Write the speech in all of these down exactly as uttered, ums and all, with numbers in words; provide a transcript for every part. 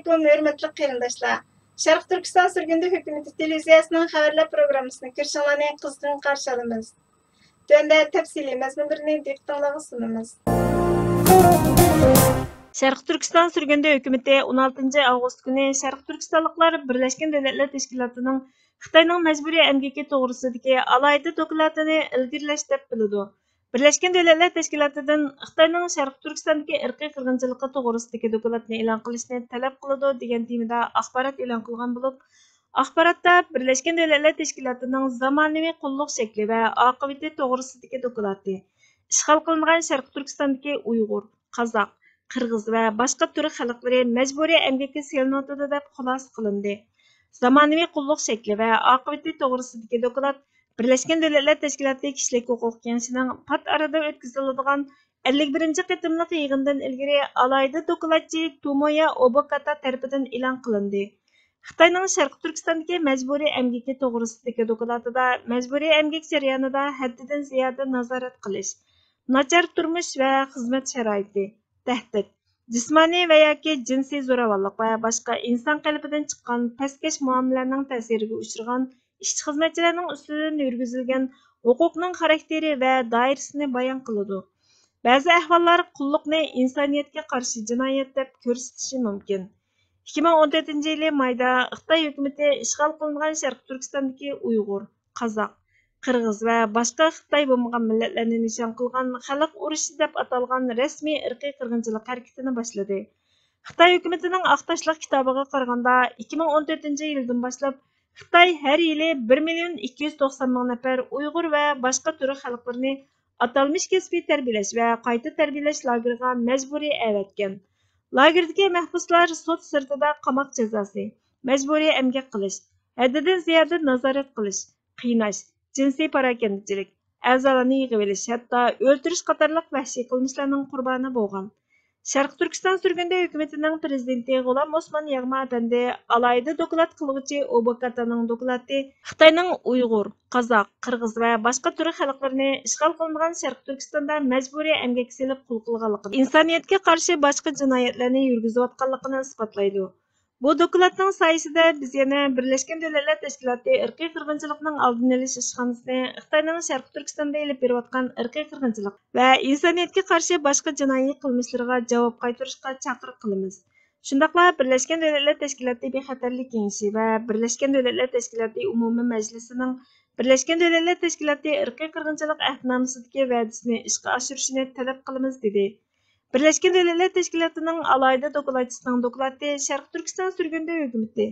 ئەلەيكۇم، ھۆرمەتلىك قېرىنداشلار! شەرقىي تۈركىستان سۈرگۈندە ھۆكۈمىتى تېلېۋىزىيەسىنىڭ خەۋەرلەر پروگراممىسىنى كۆرۈشۈڭلارنى قىزغىن قارشى ئالىمىز. تۆۋەندە تەپسىلىي مەزمۇنلىرىنى دىققىتىڭلارغا سۇنىمىز. شەرقىي تۈركىستان سۈرگۈندە ھۆكۈمىتى ئون ئالتىنچى ئاۋغۇست كۈنى شەرقىي تۈركىستانلىقلار بىرلەشكەن دۆلەتلەر تەشكىلاتىنىڭ خىتاينىڭ مەجبۇرىي ئەمگىكى توغرىسىدىكى ئالاھىدە دوكلاتىنى ئىلگىرىلەش دەپ بىلىدۇ. بىرلەشكەن دۆلەتلەر تەشكىلاتىدىن خىتاينىڭ شەرقىي تۈركىستاندىكى ئىرقىي قىرغىنچىلىقى توغرىسىدىكى دوكلاتنى ئېلان قىلىشنى تەلەپ قىلىدۇ، دېگەن تېمىدا ئاخبارات ئېلان قىلغان بولۇپ، ئاخباراتتا بىرلەشكەن دۆلەتلەر تەشكىلاتىنىڭ زامانىۋى قۇللۇق شەكلى ۋە ئاقىۋىتى توغرىسىدىكى دوكلاتى، ئىشغال قىلىنغان شەرقىي تۈركىستاندىكى ئۇيغۇر، قازاق، قىرغىز ۋە باشقا تۈرك خەلقلىرى مەجبۇرىي ئەمگەككە سېلىنىۋاتىدۇ، دەپ خۇلاسە قىلىندى. زامانىۋى قۇللۇق شەكلى ۋە ئاقىۋىتى توغرىسىدىكى دوكلات بىرلەشكەن دۆلەتلەر تەشكىلاتى كىشىلىك ھوقۇق كېڭىشىنىڭ پات ئارىدا ئۆتكۈزۈلىدىغان ئەللىك بىرىنچى قېتىملىق يىغىنىدىن ئىلگىرى ئالاھىدە دوكلاتچى تومويا ئوبوكاتا تەرىپىدىن ئېلان قىلىندى. خىتاينىڭ شەرقىي تۈركىستاندىكى مەجبۇرىي ئەمگىكى توغرىسىدىكى دوكلاتىدا مەجبۇرىي ئەمگەك جەريانىدا ھەددىدىن زىيادە نازارەت قىلىش، ناچار تۇرمۇش ۋە خىزمەت شارائىتى، تەھدىت، جىسمانىي ۋە ياكى جىنسىي زوراۋانلىق ۋە باشقا ئىنسان قېلىپىدىن چىققان پەسكەش مۇئامىلىلەرنىڭ تەسىرىگە ئۇچرىغان ئىشچى-خىزمەتچىلەرنىڭ ئۈستىدىن يۈرگۈزۈلگەن ھوقۇقنىڭ خاراكتېرى ۋە دائىرىسىنى بايان قىلىدۇ. بەزى ئەھۋاللار قۇللۇقنى ئىنسانىيەتكە قارشى جىنايەت دەپ كۆرسىتىشى مۇمكىن. ئىككى مىڭ ئون تۆتىنچى يىلى مايدا خىتاي ھۆكۈمىتى ئىشغال قىلىنغان شەرقىي تۈركىستاندىكى ئۇيغۇر، قازاق، قىرغىز ۋە باشقا خىتاي بولمىغان مىللەتلەرنى نىشان قىلغان خەلق ئۇرۇشى دەپ ئاتالغان رەسمىي ئىرقىي قىرغىنچىلىق ھەرىكىتىنى باشلىدى. خىتاي ھۆكۈمىتىنىڭ ئاق تاشلىق كىتابىغا قارىغاندا، ئىككى مىڭ ئون تۆتىنچى يىلدىن باشلاپ خىتاي ھەر يىلى بىر مىليون ئىككى يۈز توقسان مىڭ نەپەر ئۇيغۇر ۋە باشقا تۈرك خەلقلىرىنى ئاتالمىش كەسپىي تەربىيەلەش ۋە قايتا تەربىيەلەش لاگېرىغا مەجبۇرىي ئەۋەتكەن. لاگېردىكى مەھبۇسلار سوت سىرتىدا قاماق جازاسى، مەجبۇرىي ئەمگەك قىلىش، ھەددىدىن زىيادە نازارەت قىلىش، قىيناش، جىنسىي پاراكەندىچىلىك، ئەزالارنى يىغىۋېلىش، ھەتتا ئۆلتۈرۈش قاتارلىق ۋەھشىي قىلمىشلارنىڭ قۇربانى بولغان. شەرقىي تۈركىستان سۈرگۈندە ھۆكۈمىتىنىڭ پىرېزىدېنتى غۇلام ئوسمان ياغما ئەپەندى ئالاھىدە دوكلات قىلغۇچى ئوبوكاتانىڭ دوكلاتى خىتاينىڭ ئۇيغۇر، قازاق، قىرغىز ۋە باشقا تۈرك خەلقلىرىنى ئىشغال قىلىنغان شەرقىي تۈركىستاندا مەجبۇرىي ئەمگەككە سېلىپ قۇل قىلغانلىقىنى، ئىنسانىيەتكە قارشى باشقا جىنايەتلەرنى يۈرگۈزۈۋاتقانلىقىنى ئىسپاتلايدۇ. بۇ دوكلاتنىڭ سايىسىدە بىز يەنە بىرلەشكەن دۆلەتلەر تەشكىلاتى ئىرقىي قىرغىنچىلىقنىڭ ئالدىنى ئېلىش ئىشخانىسىنى خىتاينىڭ شەرقىي تۈركىستاندا ئېلىپ بېرىۋاتقان ئىرقىي قىرغىنچىلىق ۋە ئىنسانىيەتكە قارشى باشقا جىنايى قىلمىشلىرىغا جاۋاب قايتۇرۇشقا چاقىرىق قىلىمىز. شۇنداقلا بىرلەشكەن دۆلەتلەر تەشكىلاتى بىخەتەرلىك كېڭىشى ۋە بىرلەشكەن دۆلەتلەر تەشكىلاتى ئومۇمىي مەجلىسىنىڭ بىرلەشكەن دۆلەتلەر تەشكىلاتى ئىرقىي قىرغىنچىلىق ئەھدىنامىسىدىكى ۋەدىسىنى ئىشقا ئاشۇرۇشىنى تەلەپ قىلىمىز، دېدى. بىرلەشكەن دۆلەتلەر تەشكىلاتىنىڭ ئالاھىدە دوكلاتچىسىنىڭ دوكلاتى شەرقىي تۈركىستان سۈرگۈندە ھۆكۈمىتى،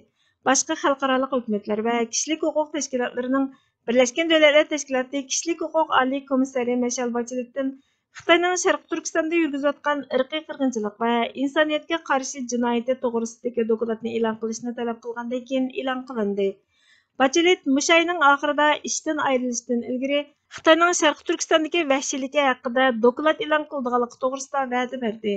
باشقا خەلقئارالىق ھۆكۈمەتلەر ۋە كىشىلىك ھوقۇق تەشكىلاتلىرىنىڭ بىرلەشكەن دۆلەتلەر تەشكىلاتى كىشىلىك ھوقۇق ئالىي كومىسسارى مىشېل باچېلېتتىن خىتاينىڭ شەرقىي تۈركىستاندا يۈرگۈزۈۋاتقان ئىرقىي قىرغىنچىلىق ۋە ئىنسانىيەتكە قارشى جىنايىتى توغرىسىدىكى دوكلاتنى ئېلان قىلىشنى تەلەپ قىلغاندىن كېيىن ئېلان قىلىندى. باچېلېت مۇشۇ ئاينىڭ ئاخىرىدا ئىشتىن ئايرىلىشتىن ئىلگىرى خىتاينىڭ شەرقىي تۈركىستاندىكى ۋەھشىيلىكى ھەققىدە دوكلات ئېلان قىلىدىغانلىقى توغرىسىدا ۋەدە بەردى.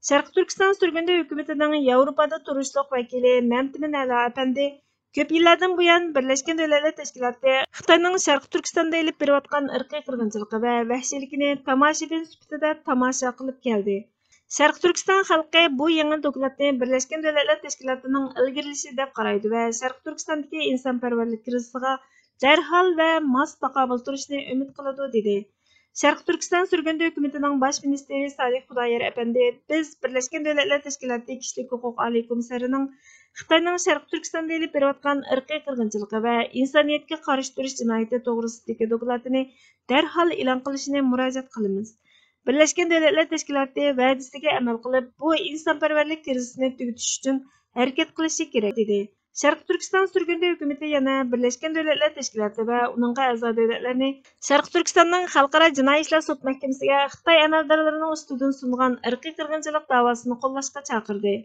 شەرقىي تۈركىستان سۈرگۈندە ھۆكۈمىتىنىڭ ياۋروپادا تۇرۇشلۇق ۋەكىلى مەمتىمىن ئەلا ئەپەندى كۆپ يىللاردىن بۇيان بىرلەشكەن دۆلەتلەر تەشكىلاتى خىتاينىڭ شەرقىي تۈركىستاندا ئېلىپ بېرىۋاتقان ئىرقىي قىرغىنچىلىقى ۋە ۋەھشىيلىكىنى تاماشىبىن سۈپىتىدە تاماشا قىلىپ كەلدى. شەرقىي تۈركىستان خەلقى بۇ يېڭى دوكلاتنى بىرلەشكەن دۆلەتلەر تەشكىلاتىنىڭ ئىلگىرىلىشى دەپ قارايدۇ ۋە شەرقىي تۈركىستاندىكى ئىنسانپەرۋەرلىك كىرىزىسىغا دەرھال ۋە ماس تاقابىل تۇرۇشنى ئۈمىد قىلىدۇ، دېدى. شەرقىي تۈركىستان سۈرگۈندە ھۆكۈمىتىنىڭ باش مىنىستىرى سالىھ خۇدايار ئەپەندى، بىز بىرلەشكەن دۆلەتلەر تەشكىلاتى كىشىلىك ھوقۇق ئالىي كومىسسارىنىڭ خىتاينىڭ شەرقىي تۈركىستاندا ئېلىپ بېرىۋاتقان ئىرقىي قىرغىنچىلىقى ۋە ئىنسانىيەتكە قارشى تۇرۇش جىنايىتى توغرىسىدىكى دوكلاتىنى دەرھال ئېلان قىلىشىنى مۇراجىئەت قىلىمىز. بىرلەشكەن دۆلەتلەر تەشكىلاتى ۋەدىسىگە ئەمەل قىلىپ، بۇ ئىنسانپەرۋەرلىك كىرىزىسنى تۈگىتىش ئۈچۈن ھەرىكەت قىلىشى كېرەك، دېدى. شەرقىي تۈركىستان سۈرگۈندە ھۆكۈمىتى يەنە بىرلەشكەن دۆلەتلەر تەشكىلاتى ۋە ئۇنىڭغا ئەزا دۆلەتلەرنى شەرقىي تۈركىستاننىڭ خەلقئارا جىنايى ئىشلار سوت مەھكىمىسىگە خىتاي ئەمەلدارلىرىنىڭ ئۈستىدىن سۇنغان ئىرقىي قىرغىنچىلىق داۋاسىنى قوللاشقا چاقىردى.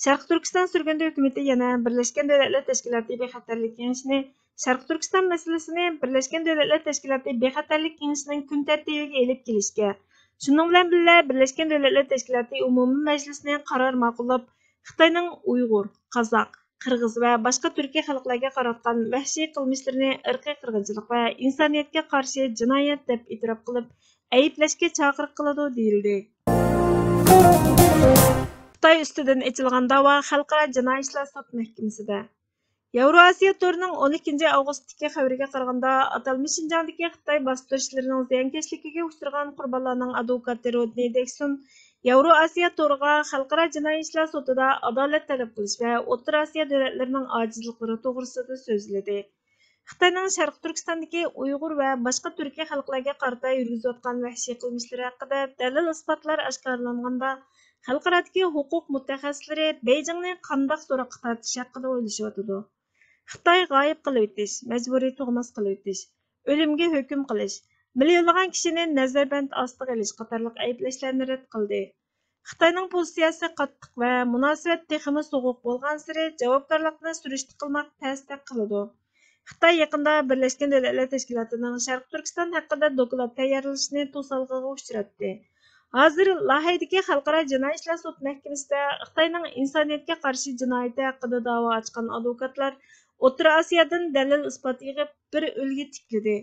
شەرقىي تۈركىستان سۈرگۈندە ھۆكۈمىتى يەنە بىرلەشكەن دۆلەتلەر تەشكىلاتى بىخەتەرلىك كېڭىشىنى شەرقىي تۈركىستان مەسىلىسىنى بىرلەشكەن دۆلەتلەر تەشكىلاتى بىخەتەرلىك كېڭىشىنىڭ كۈن تەرتىپىگە ئېلىپ كېلىشكە، شۇنىڭ بىلەن بىللە، بىرلەشكەن دۆلەتلەر تەشكىلاتى ئومۇمىي مەجلىسىنى قارار ماقۇللاپ، خىتاينىڭ ئۇيغۇر، قازاق، قىرغىز ۋە باشقا تۈركىي خەلقلەرگە قاراتقان ۋەھشىي قىلمىشلىرىنى ئىرقىي قىرغىنچىلىق ۋە ئىنسانىيەتكە قارشى جىنايەت دەپ ئېتىراپ قىلىپ، ئەيىبلەشكە چاقىرىق قىلىدۇ، دېيىلدى. خىتاي ئۈستىدىن ئېچىلغان داۋا خەلقئارا جىنايى ئىشلار سوت مەھكىمىسىدە. ياۋروئاسىيا تورىنىڭ ئون ئىككىنچى ئاۋغۇستتىكى خەۋىرىگە قارىغاندا، ئاتالمىش شىنجاڭدىكى خىتاي باستۇرۇشلىرىنىڭ زىيانكەشلىكىگە ئۇچرىغان قۇربانلارنىڭ ئادۋوكاتى رودنى دېكسون ياۋروئاسىيا تورىغا خەلقئارا جىنايى ئىشلار سوتىدا ئادالەت تەلەپ قىلىش ۋە ئوتتۇرا ئاسىيا دۆلەتلىرىنىڭ ئاجىزلىقلىرى توغرىسىدا سۆزلىدى. خىتاينىڭ شەرقىي تۈركىستاندىكى ئۇيغۇر ۋە باشقا تۈركىي خەلقلەرگە قارىتا يۈرگۈزۈۋاتقان ۋەھشىي قىلمىشلىرى ھەققىدە دەلىل-ئىسپاتلار ئاشكارىلانغاندا، خەلقئارادىكى ھوقۇق مۇتەخەسسىسلىرى بېيجىڭنى قانداق سوراققا تارتىش ھەققىدە ئويلىشىۋاتىدۇ. خىتاي غايىب قىلىۋېتىش، مەجبۇرىي تۇغماس قىلىۋېتىش، ئۆلۈمگە ھۆكۈم قىلىش، مىليونلىغان كىشىنى نەزەربەند ئاستىغا ئېلىش قاتارلىق ئەيىبلەشلەرنى رەت قىلدى. خىتاينىڭ پوزىتسىيەسى قاتتىق ۋە مۇناسىۋەت تېخىمۇ سوغۇق بولغانسېرى، جاۋابكارلىقنى سۈرۈشتە قىلماق تەستەك قىلىدۇ. خىتاي يېقىندا بىرلەشكەن دۆلەتلەر تەشكىلاتىنىڭ شەرقىي تۈركىستان ھەققىدە دوكلات تەييارلىشىنى توسالغۇغا ئۇچراتتى. ھازىر لاھەيدىكى خەلقئارا جىنايى ئىشلار سوت مەھكىمىسىدە خىتاينىڭ ئىنسانىيەتكە قارشى جىنايىتى ھەققىدە داۋا ئاچقان ئادۋوكاتلار ئوتتۇرا ئاسىيادىن دەلىل-ئىسپات يىغىپ، بىر ئۈلگە تىكلىدى.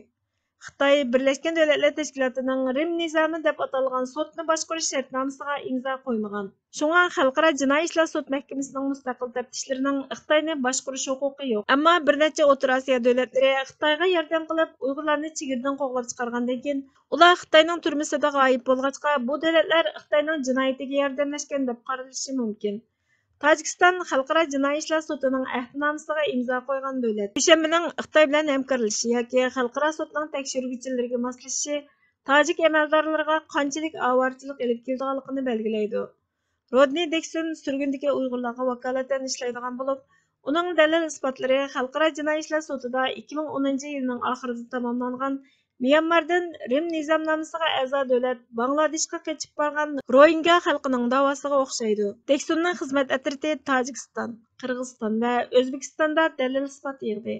خىتاي بىرلەشكەن دۆلەتلەر تەشكىلاتىنىڭ رىم نىزامى دەپ ئاتالغان سوتنى باشقۇرۇش شەرتنامىسىغا ئىمزا قويمىغان. شۇڭا خەلقئارا جىنايى ئىشلار سوت مەھكىمىسىنىڭ مۇستەقىل تەپتىشلىرىنىڭ خىتاينى باشقۇرۇش ھوقۇقى يوق. ئەمما بىر نەچچە ئوتتۇرا ئاسىيا دۆلەتلىرى خىتايغا ياردەم قىلىپ، ئۇيغۇرلارنى چېگرىدىن قوغلاپ چىقارغاندىن كېيىن، ئۇلار خىتاينىڭ تۈرمىسىدە غايىب بولغاچقا، بۇ دۆلەتلەر خىتاينىڭ جىنايىتىگە ياردەملەشكەن دەپ قارىلىشى مۇمكىن. تاجىكىستان خەلقئارا جىنايى ئىشلار سوتىنىڭ ئەھدىنامىسىغا ئىمزا قويغان دۆلەت. دۈشەنبىنىڭ خىتاي بىلەن ھەمكارلىشىشى ياكى خەلقئارا سوتنىڭ تەكشۈرگۈچىلىرىگە ماسلىشىشى تاجىك ئەمەلدارلىرىغا قانچىلىك ئاۋارىچىلىك ئېلىپ كېلىدىغانلىقىنى بەلگىلەيدۇ. رودنى دېكسون سۈرگۈندىكى ئۇيغۇرلارغا ۋاكالىتەن ئىشلەيدىغان بولۇپ، ئۇنىڭ دەلىل-ئىسپاتلىرى خەلقئارا جىنايى ئىشلار سوتىدا ئىككى مىڭ ئونىنچى يىلنىڭ ئاخىرىدا تاماملانغان ميانماردىن رىم نىزامنامىسىغا ئەزا دۆلەت باڭلادېشقا قېچىپ بارغان روھىنگا خەلقىنىڭ داۋاسىغا ئوخشايدۇ. دېكسوننىڭ خىزمەت ئەترىتى تاجىكىستان، قىرغىزىستان ۋە ئۆزبېكىستاندا دەلىل-ئىسپات يىغدى.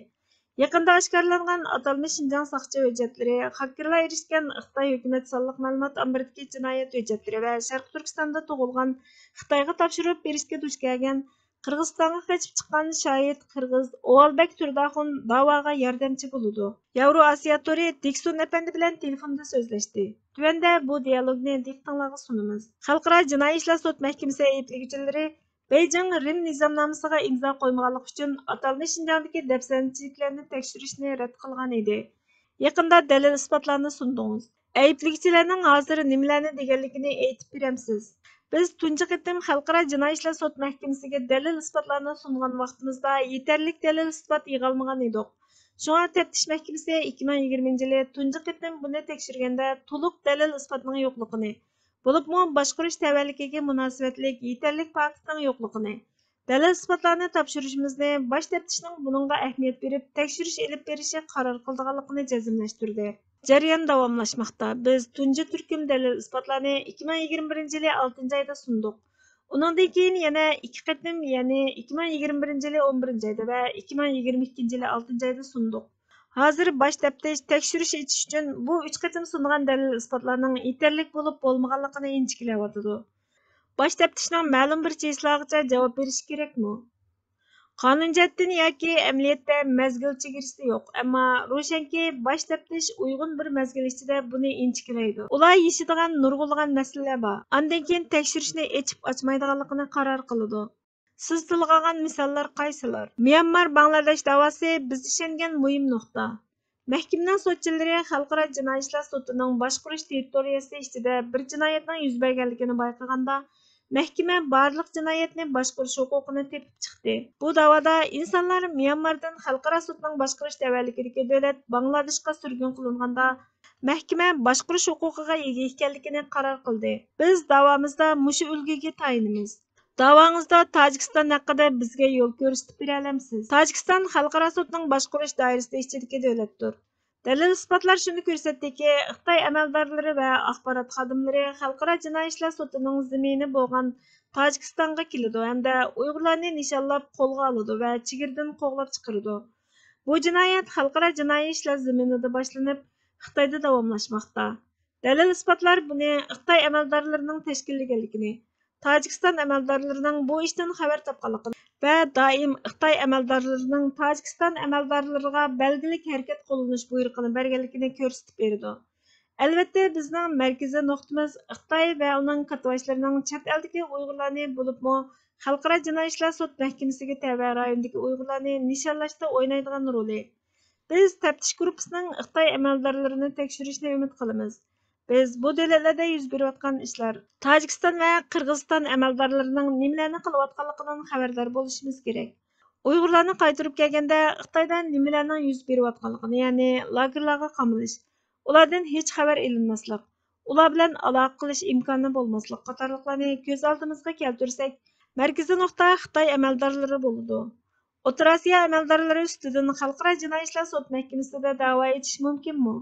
يېقىندا ئاشكارىلانغان ئاتالمىش شىنجاڭ ساقچى ھۆججەتلىرى، خاككېرلار ئېرىشكەن خىتاي ھۆكۈمەت سانلىق مەلۇمات ئامبىرىدىكى جىنايەت ھۆججەتلىرى ۋە شەرقىي تۈركىستاندا تۇغۇلغان، خىتايغا تاپشۇرۇپ بېرىشكە دۇچ كەلگەن قىرغىزىستانغا قېچىپ چىققان شاھىت قىرغىز ئوۋالبەك تۇرداخۇن داۋاغا ياردەمچى بولىدۇ. ياۋرو ئاسىيا تورى دېكسون ئەپەندى بىلەن تېلېفوندا سۆزلەشتى. تۆۋەندە بۇ دىيالوگنى دىققىتىڭلارغا سۇنىمىز. خەلقئارا جىنايى ئىشلار سوت مەھكىمىسى ئەيىبلىگۈچىلىرى بېيجىڭ رىم نىزامنامىسىغا ئىمزا قويمىغانلىقى ئۈچۈن ئاتالمىش شىنجاڭدىكى دەپسەندىچىلىكلەرنى تەكشۈرۈشنى رەت قىلغان ئىدى. يېقىندا دەلىل-ئىسپاتلارنى سۇندۇڭىز. ئەيىبلىگۈچىلەرنىڭ ھازىر نېمىلەرنى دېگەنلىكىنى ئېيتىپ بېرەمسىز؟ بىز تۇنجى قېتىم خەلقئارا جىنايى ئىشلار سوت مەھكىمىسىگە دەلىل-ئىسپاتلارنى سۇنغان ۋاقتىمىزدا يېتەرلىك دەلىل-ئىسپات يىغالمىغان ئىدۇق. شۇڭا تەپتىش مەھكىمىسى ئىككى مىڭ يىگىرمىنچى يىلى تۇنجى قېتىم بۇنى تەكشۈرگەندە تولۇق دەلىل-ئىسپاتنىڭ يوقلۇقىنى، بولۇپمۇ باشقۇرۇش تەۋەلىكىگە مۇناسىۋەتلىك يېتەرلىك پاكىتنىڭ يوقلۇقىنى، دەلىل-ئىسپاتلارنى تاپشۇرۇشىمىزنى باش تەپتىشنىڭ بۇنىڭغا ئەھمىيەت بېرىپ تەكشۈرۈش ئېلىپ بېرىشى قارار قىلىدىغانلىقىنى جەزملەشتۈردى. جەريان داۋاملاشماقتا. بىز تۇنجى تۈركۈم دەلىل-ئىسپاتلارنى ئىككى مىڭ يىگىرمە بىرىنچى يىلى ئالتىنچى ئايدا سۇندۇق. ئۇنىڭدىن كېيىن يەنە ئىككى قېتىم، يەنى ئىككى مىڭ يىگىرمە بىرىنچى يىلى ئون بىرىنچى ئايدا ۋە ئىككى مىڭ يىگىرمە ئىككىنچى يىلى ئالتىنچى ئايدا سۇندۇق. ھازىر باش تەپتىش تەكشۈرۈش ئېچىش ئۈچۈن بۇ ئۈچ قېتىم سۇنغان دەلىل-ئىسپاتلارنىڭ يېتەرلىك بولۇپ بولمىغانلىقىنى ئىنچىكىلەۋاتىدۇ. باش تەپتىشنىڭ مەلۇم بىر چېسلاغىچە جاۋاب بېرىشى كېرەكمۇ؟ قانۇن جەھەتتىن ياكى ئەمەلىيەتتە مەزگىل چېگرىسى يوق، ئەمما روشەنكى، باش تەپتىش ئۇيغۇن بىر مەزگىل ئىچىدە بۇنى ئىنچىكىلەيدۇ. ئۇلار يېشىدىغان نۇرغۇنلىغان مەسىلىلەر بار. ئاندىن كېيىن تەكشۈرۈشنى ئېچىپ ئاچمايدىغانلىقىنى قارار قىلىدۇ. سىز تىلغا ئالغان مىساللار قايسىلار؟ ميانمار، باڭلادېش داۋاسى بىز ئىشەنگەن مۇھىم نۇقتا. مەھكىمىنىڭ سوتچىلىرى خەلقئارا جىنايى ئىشلار سوتىنىڭ باشقۇرۇش تېررىتورىيەسى ئىچىدە بىر جىنايەتنىڭ يۈز بەرگەنلىكىنى بايقىغاندا، مەھكىمە بارلىق جىنايەتنى باشقۇرۇش ھوقۇقىنى تېپىپ چىقتى. بۇ داۋادا ئىنسانلار ميانماردىن خەلقئارا سوتنىڭ باشقۇرۇش تەۋەلىكىدىكى دۆلەت باڭلادېشقا سۈرگۈن قىلىنغاندا، مەھكىمە باشقۇرۇش ھوقۇقىغا ئىگە ئىكەنلىكىنى قارار قىلدى. بىز داۋامىزدا مۇشۇ ئۈلگىگە تايىنىمىز. داۋاڭىزدا تاجىكىستان ھەققىدە بىزگە يول كۆرسىتىپ بېرەلەمسىز؟ تاجىكىستان خەلقئارا سوتنىڭ باشقۇرۇش دائىرىسى ئىچىدىكى دۆلەتتۇر. دەلىل-ئىسپاتلار شۇنى كۆرسەتتىكى، خىتاي ئەمەلدارلىرى ۋە ئاخبارات خادىملىرى خەلقئارا جىنايى ئىشلار سوتىنىڭ زېمىنى بولغان تاجىكىستانغا كېلىدۇ ھەمدە ئۇيغۇرلارنى نىشانلاپ قولغا ئالىدۇ ۋە چېگرىدىن قوغلاپ چىقىرىدۇ. بۇ جىنايەت خەلقئارا جىنايى ئىشلار زېمىنىدا باشلىنىپ، خىتايدا داۋاملاشماقتا. دەلىل-ئىسپاتلار بۇنى خىتاي ئەمەلدارلىرىنىڭ تەشكىللىگەنلىكىنى، تاجىكىستان ئەمەلدارلىرىنىڭ بۇ ئىشتىن خەۋەر تاپقانلىقىنى ۋە دائىم خىتاي ئەمەلدارلىرىنىڭ تاجىكىستان ئەمەلدارلىرىغا بەلگىلىك ھەرىكەت قوللىنىش بۇيرۇقىنى بەرگەنلىكىنى كۆرسىتىپ بېرىدۇ. ئەلۋەتتە، بىزنىڭ مەركىزىي نۇقتىمىز خىتاي ۋە ئۇنىڭ كاتتىباشلىرىنىڭ چەت ئەلدىكى ئۇيغۇرلارنى، بولۇپمۇ خەلقئارا جىنايى ئىشلار سوت مەھكىمىسىگە تەۋە رايوندىكى ئۇيغۇرلارنى نىشانلاشتا ئوينايدىغان رولى. بىز تەپتىش گۇرۇپپىسىنىڭ خىتاي ئەمەلدارلىرىنى تەكشۈرۈشىنى ئۈمىد قىلىمىز. بىز بۇ دۆلەتلەردە يۈز بېرىۋاتقان ئىشلار، تاجىكىستان ۋە قىرغىزىستان ئەمەلدارلىرىنىڭ نېمىلەرنى قىلىۋاتقانلىقىدىن خەۋەردار بولۇشىمىز كېرەك. ئۇيغۇرلارنى قايتۇرۇپ كەلگەندە، خىتايدا نېمىلەرنىڭ يۈز بېرىۋاتقانلىقىنى، يەنى لاگېرلارغا قامىلىش، ئۇلاردىن ھېچ خەۋەر ئېلىنماسلىق، ئۇلار بىلەن ئالاقە قىلىش ئىمكانى بولماسلىق قاتارلىقلارنى كۆز ئالدىمىزغا كەلتۈرسەك، مەركىزىي نۇقتا خىتاي ئەمەلدارلىرى بولىدۇ. ئوتتۇرا ئاسىيا ئەمەلدارلىرى ئۈستىدىن خەلقئارا جىنايى ئىشلار سوت مەھكىمىسىدە دەۋا ئېچىش مۇمكىنمۇ؟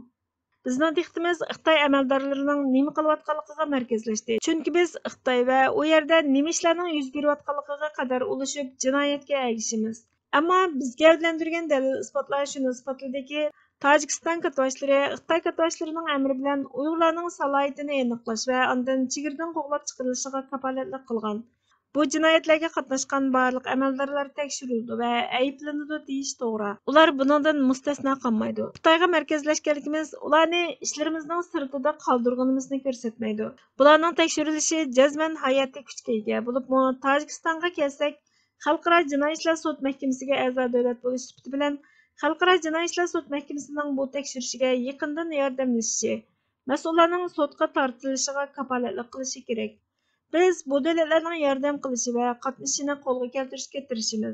بىزنىڭ دىققىتىمىز خىتاي ئەمەلدارلىرىنىڭ نېمە قىلىۋاتقانلىقىغا مەركەزلەشتى، چۈنكى بىز خىتاي ۋە ئۇ يەردە نېمە ئىشلارنىڭ يۈز بېرىۋاتقانلىقىغا قەدەر ئۇلىشىپ جىنايەتكە ئەگىشىمىز. ئەمما بىز گەۋدىلەندۈرگەن دەلىل-ئىسپاتلار شۇنى ئىسپاتلىدىكى، تاجىكىستان كاتتىباشلىرى خىتاي كاتتىباشلىرىنىڭ ئەمرى بىلەن ئۇيغۇرلارنىڭ سالاھىيىتىنى ئېنىقلاش ۋە ئاندىن چېگرىدىن قوغلاپ چىقىرىلىشىغا كاپالەتلىك قىلغان. بۇ جىنايەتلەرگە قاتناشقان بارلىق ئەمەلدارلار تەكشۈرۈلىدۇ ۋە ئەيىبلىنىدۇ دېيىش توغرا. ئۇلار بۇنىڭدىن مۇستەسنا قالمايدۇ. خىتايغا مەركەزلەشكەنلىكىمىز ئۇلارنى ئىشلىرىمىزنىڭ سىرتىدا قالدۇرغىنىمىزنى كۆرسەتمەيدۇ. بۇلارنىڭ تەكشۈرۈلۈشى جەزمەن ھاياتىي كۈچكە ئىگە. بولۇپمۇ تاجىكىستانغا كەلسەك، خەلقئارا جىنايى ئىشلار سوت مەھكىمىسىگە ئەزا دۆلەت بولۇش سۈپىتى بىلەن، خەلقئارا جىنايى ئىشلار سوت مەھكىمىسىنىڭ بۇ تەكشۈرۈشىگە يېقىندىن ياردەملىشىشى، مەسئۇللارنىڭ سوتقا تارتىلىشىغا كاپالەتلىك قىلىشى كېرەك. بىز بۇ دۆلەتلەرنىڭ ياردەم قىلىشى ۋە قاتنىشىشىنى قولغا كەلتۈرۈشكە تىرىشىمىز.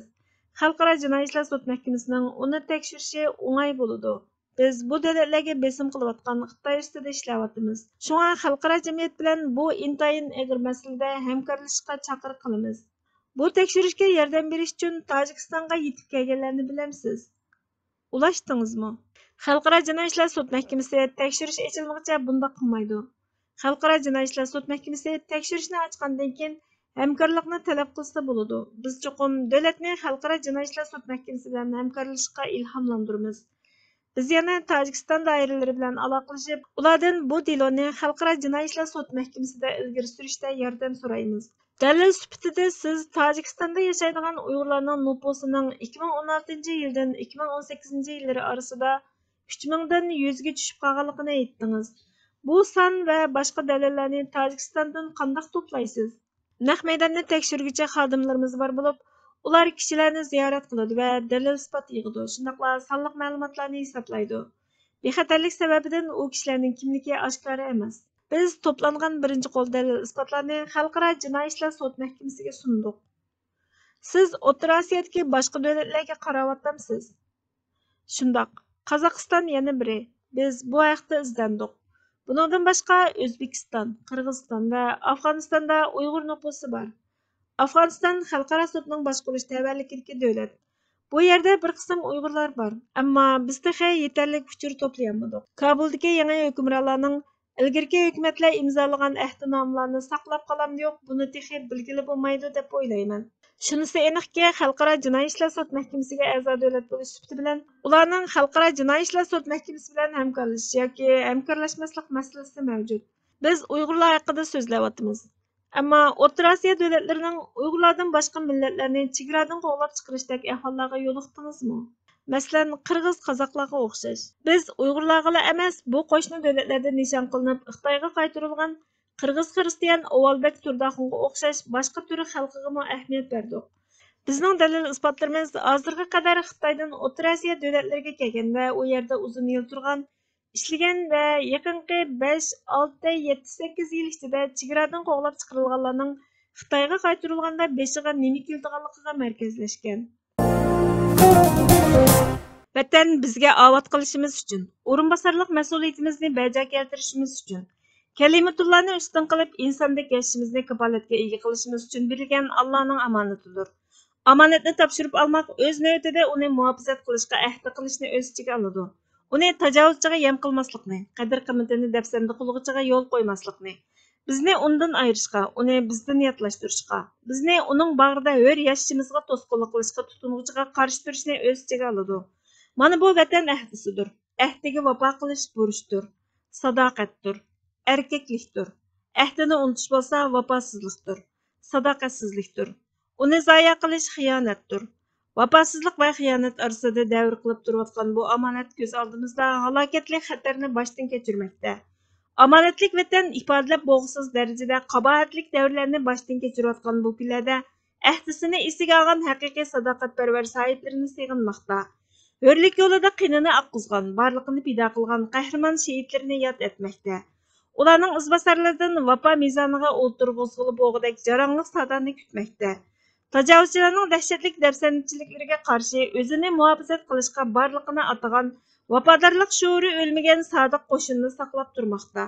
خەلقئارا جىنايى ئىشلار سوت مەھكىمىسىنىڭ ئۇنى تەكشۈرۈشى ئوڭاي بولىدۇ. بىز بۇ دۆلەتلەرگە بېسىم قىلىۋاتقان خىتاي ئۈستىدە ئىشلەۋاتىمىز. شۇڭا خەلقئارا جەمئىيەت بىلەن بۇ ئىنتايىن ئېغىر مەسىلىدە ھەمكارلىشىشقا چاقىرىق قىلىمىز. بۇ تەكشۈرۈشكە ياردەم بېرىش ئۈچۈن تاجىكىستانغا يېتىپ كەلگەنلەرنى بىلەمسىز؟ ئۇلاشتىڭىزمۇ؟ خەلقئارا جىنايى ئىشلار سوت مەھكىمىسى تەكشۈرۈش ئېچىلمىغىچە بۇنداق قىلمايدۇ. خەلقئارا جىنايى ئىشلار سوت مەھكىمىسى تەكشۈرۈشنى ئاچقاندىن كېيىن ھەمكارلىقنى تەلەپ قىلسا بولىدۇ. بىز چوقۇم دۆلەتنى خەلقئارا جىنايى ئىشلار سوت مەھكىمىسى بىلەن ھەمكارلىشىشقا ئىلھاملاندۇرىمىز. بىز يەنە تاجىكىستان دائىرىلىرى بىلەن ئالاقىلىشىپ، ئۇلاردىن بۇ دېلونى خەلقئارا جىنايى ئىشلار سوت مەھكىمىسىدە ئىلگىرى سۈرۈشتە ياردەم سورايمىز. دەلىل سۈپىتىدە سىز تاجىكىستاندا ياشايدىغان ئۇيغۇرلارنىڭ نوپۇسىنىڭ ئىككى مىڭ ئون ئالتىنچى يىلدىن ئىككى مىڭ ئون سەككىزىنچى يىللىرى ئارىسىدا ئۈچ مىڭدىن يۈزگە چۈشۈپ قالغانلىقىنى ئېيتتىڭىز. بۇ سان ۋە باشقا دەلىللەرنى تاجىكىستاندىن قانداق توپلايسىز؟ نەق مەيداننى تەكشۈرگۈچى خادىملىرىمىز بار بولۇپ، ئۇلار كىشىلەرنى زىيارەت قىلىدۇ ۋە دەلىل-ئىسپات يىغىدۇ، شۇنداقلا سانلىق مەلۇماتلارنى ھېسابلايدۇ. بىخەتەرلىك سەۋەبىدىن ئۇ كىشىلەرنىڭ كىملىكى ئاشكارا ئەمەس. بىز توپلانغان بىرىنچى قول دەلىل-ئىسپاتلارنى خەلقئارا جىنايى ئىشلار سوت مەھكىمىسىگە سۇندۇق. سىز ئوتتۇرا ئاسىيادىكى باشقا دۆلەتلەرگە قاراۋاتامسىز؟ شۇنداق، قازاقىستان يەنە بىرى. بىز بۇ ھەقتە ئىزدەندۇق. بۇنىڭدىن باشقا، ئۆزبېكىستان، قىرغىزىستان ۋە ئافغانىستاندا ئۇيغۇر نوپۇسى بار. ئافغانىستان خەلقئارا سوتنىڭ باشقۇرۇش تەۋەلىكىدىكى دۆلەت. بۇ يەردە بىر قىسىم ئۇيغۇرلار بار، ئەمما بىز تېخى يېتەرلىك ئۇچۇر توپلىيالمىدۇق. كابۇلدىكى يېڭى ھۆكۈمرانلارنىڭ ئىلگىرىكى ھۆكۈمەتلەر ئىمزالىغان ئەھدىنامىلارنى ساقلاپ قالامدۇ يوق، بۇنى تېخى بىلگىلى بولمايدۇ دەپ ئويلايمەن. شۇنىسى ئېنىقكى، خەلقئارا جىنايى ئىشلار سوت مەھكىمىسىگە ئەزا دۆلەت بولۇش سۈپىتى بىلەن، ئۇلارنىڭ خەلقئارا جىنايى ئىشلار سوت مەھكىمىسى بىلەن ھەمكارلىشىش ياكى ھەمكارلاشماسلىق مەسىلىسى مەۋجۇت. بىز ئۇيغۇرلار ھەققىدە سۆزلەۋاتىمىز. ئەمما ئوتتۇرا ئاسىيا دۆلەتلىرىنىڭ ئۇيغۇرلاردىن باشقا مىللەتلەرنى چېگرادىن قوغلاپ چىقىرىشتەك ئەھۋاللارغا يولۇقتىڭىزمۇ؟ مەسىلەن، قىرغىز قازاقلارغا ئوخشاش. بىز ئۇيغۇرلارغىلا ئەمەس، بۇ قوشنا دۆلەتلەردە نىشان قىلىنىپ خىتايغا قايتۇرۇلغان قىرغىز خىرىستىيان ئوۋالبەگ تۇرداخۇنغا ئوخشاش باشقا تۈر خەلقىگىمۇ ئەھمىيەت بەردۇق. بىزنىڭ دەلىل-ئىسپاتلىرىمىز ھازىرغا قەدەر خىتايدىن ئوتتۇرا ئاسىيا دۆلەتلىرىگە كەلگەن ۋە ئۇ يەردە ئۇزۇن يىل تۇرغان، ئىشلىگەن ۋە يېقىنقى بەش، ئالتە، يەتتە، سەككىز يىل ئىچىدە چېگرادىن قوغلاپ چىقىرىلغانلارنىڭ خىتايغا قايتۇرۇلغاندا بېشىغا نېمە كېلىدىغانلىقىغا مەركەزلەشكەن. ۋەتەن بىزگە ئاۋات قىلىشىمىز ئۈچۈن، ئورۇنباسارلىق مەسئۇلىيىتىمىزنى بەجا كەلتۈرۈشىمىز ئۈچۈن، كەلىمىتۇللانى ئۈستۈن قىلىپ، ئىنساندەك ياشىشىمىزنى كاپالەتكە ئىگە قىلىشىمىز ئۈچۈن بېرىلگەن ئاللانىڭ ئامانىتىدۇر. ئامانەتنى تاپشۇرۇپ ئالماق ئۆز نۆۋىتىدە ئۇنى مۇھاپىزەت قىلىشقا ئەھدە قىلىشنى ئۆز ئىچىگە ئالىدۇ. ئۇنى تاجاۋۇزچىغا يەم قىلماسلىقنى، قەدىر-قىممىتىنى دەپسەندە قىلغۇچىغا يول قويماسلىقنى، بىزنى ئۇنىدىن ئايرىشقا، ئۇنى بىزدىن ياتلاشتۇرۇشقا، بىزنى ئۇنىڭ باغرىدا ھۆر ياشىشىمىزغا توسقۇنلۇق قىلىشقا تۇتۇنغۇچىغا قارشى تۇرۇشنى ئۆز ئىچىگە ئالىدۇ. مانا بۇ ۋەتەن ئەھدىسىدۇر. ئەھدىگە ۋاپا قىلىش بۇرچتۇر، ساداقەتتۇر، ئەركەكلىكتۇر. ئەھدىنى ئۇنتۇش بولسا ۋاپاسىزلىقتۇر، ساداقەتسىزلىكتۇر. ئۇنى زايە قىلىش خىيانەتتۇر. ۋاپاسىزلىق ۋە خىيانەت ئارىسىدا دەۋر قىلىپ تۇرۇۋاتقان بۇ ئامانەت كۆز ئالدىمىزدا ھالاكەتلىك خەتەرنى باشتىن كەچۈرمەكتە. ئامانەتلىك ۋەتەن ئىپادىلەپ بولغۇسىز دەرىجىدە قاباھەتلىك دەۋرلەرنى باشتىن كەچۈرۈۋاتقان بۇ كۈنلەردە ئەھدىسىنى ئېسىگە ئالغان ھەقىقىي ساداقەتپەرۋەر ساھىبلىرىنى سېغىنماقتا. ھۆرلۈك يولىدا قېنىنى ئاققۇزغان، بارلىقىنى پىدا قىلغان قەھرىمان شېھىتلىرىنى ياد ئەتمەكتە. ئۇلارنىڭ ئىزباسارلىرىدىن ۋاپا مىزانىغا ئولتۇرغۇزغىلى بولغۇدەك جاراڭلىق سادانى كۈتمەكتە. تاجاۋۇزچىلارنىڭ دەھشەتلىك دەپسەندىچىلىكلىرىگە قارشى ئۆزىنى مۇھاپىزەت قىلىشقا بارلىقىنى ئاتىغان ۋاپادارلىق شورى ئۆلمىگەن سادىق قوشۇننى ساقلاپ تۇرماقتا.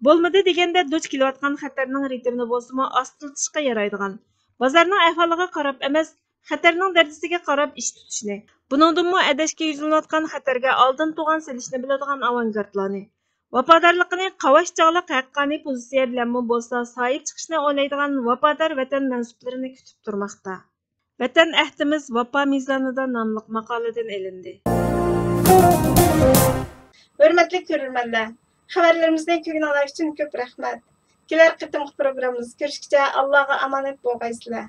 بولمىدى دېگەندە دۇچ كېلىۋاتقان خەتەرنىڭ رىتىمىنى بولسىمۇ ئاستىلىتىشقا يارايدىغان، بازارنىڭ ئەھۋالىغا قاراپ ئەمەس، خەتەرنىڭ دەرىجىسىگە قاراپ ئىش تۇتۇشنى، بۇنىڭدىنمۇ ئەدەشكە يۈزلىنىۋاتقان خەتەرگە ئالدىن تۇغان سېلىشنى بىلىدىغان ئاۋانگارتلارنى، ۋاپادارلىقىنى قاۋاش چاغلىق ھەققانىي پوزىتسىيە بىلەنمۇ بولسا ساھىب چىقىشنى ئويلايدىغان ۋاپادار ۋەتەن مەنسۇپلىرىنى كۈتۈپ تۇرماقتا. ۋەتەن ئەھدىمىز ۋاپا مىزانىدا ناملىق ماقالىدىن ئېلىندى. ھۆرمەتلىك كۆرۈرمەنلەر، خەۋەرلىرىمىزنى كۆرگىنىڭلار ئۈچۈن كۆپ رەھمەت. كېلەر قېتىمقى پروگراممىمىزدا كۆرۈشكىچە ئاللاغا ئامانەت بولغايسىلەر.